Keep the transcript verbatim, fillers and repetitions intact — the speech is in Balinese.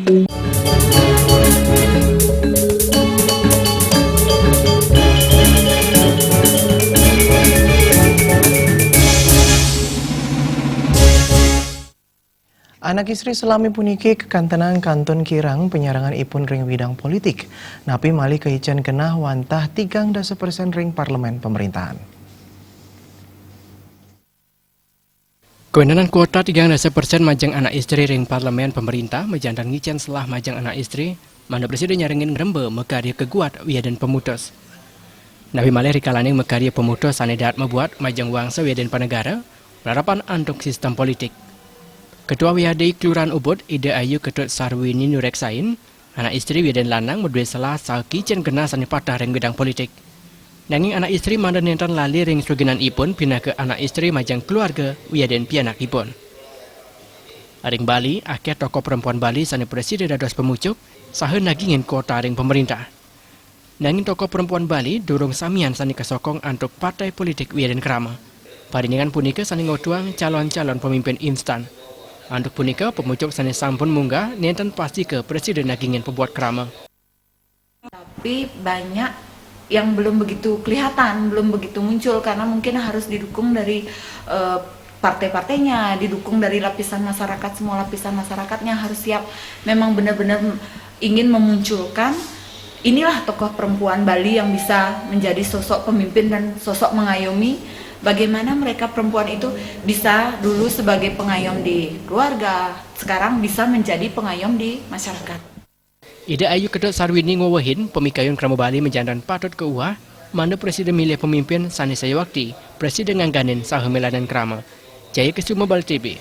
Anak istri salami puniki kakantenan kantun kirang panyarengan ipun ring widang politik. Napi malih kaican genah wantah tigang dasa persen ring parlemen pamerintahan. Kawentenan kuota tigang dasa persen majeng anak istri ring parlemen pamerintahan majanten ngicen selah majeng anak istri, mangda prasida nyarengin ngremba makarya kaguat wiadin pamutus. Napi malih rikalaning makarya pamutus sane daat mabuat majeng wangsa wiadin panegara, larapan antuk sistem politik. Ketua W H D I Kelurahan Ubud, Ida Ayu Ketut Sarwini nureksain, anak istri wiadin lanang madue selah saha kicen genah sane pateh ring bidang politik. Nanging anak istri mangda nenten lali ring suginan ipun pinaka anak istri majeng keluarga wiadin pianak ipun. Ring Bali, akeh tokoh perempuan Bali sane prasida dados pamucuk saha nagingin kuota ring pamerintah. Nanging tokoh perempuan Bali durung samian sane kasokong antuk partai politik wiadin krama. Padindikan punika sane ngotuang calon-calon pemimpin instan. Antuk punika, pamucuk sane sampun munggah nenten pastika prasida nagingin pabuat krama. Tapi banyak yang belum begitu kelihatan, belum begitu muncul karena mungkin harus didukung dari eh, partai-partainya, didukung dari lapisan masyarakat, semua lapisan masyarakatnya harus siap memang benar-benar ingin memunculkan inilah tokoh perempuan Bali yang bisa menjadi sosok pemimpin dan sosok mengayomi bagaimana mereka perempuan itu bisa dulu sebagai pengayom di keluarga, sekarang bisa menjadi pengayom di masyarakat. Ida Ayu Ketut Sarwini ngwewehin, pamikayun krama Bali majanten patut kauwah, mangda prasida milih pamimpin sane sayuakti prasida ngangganin saha milanin krama. Jaya Kesuma, Bali T V.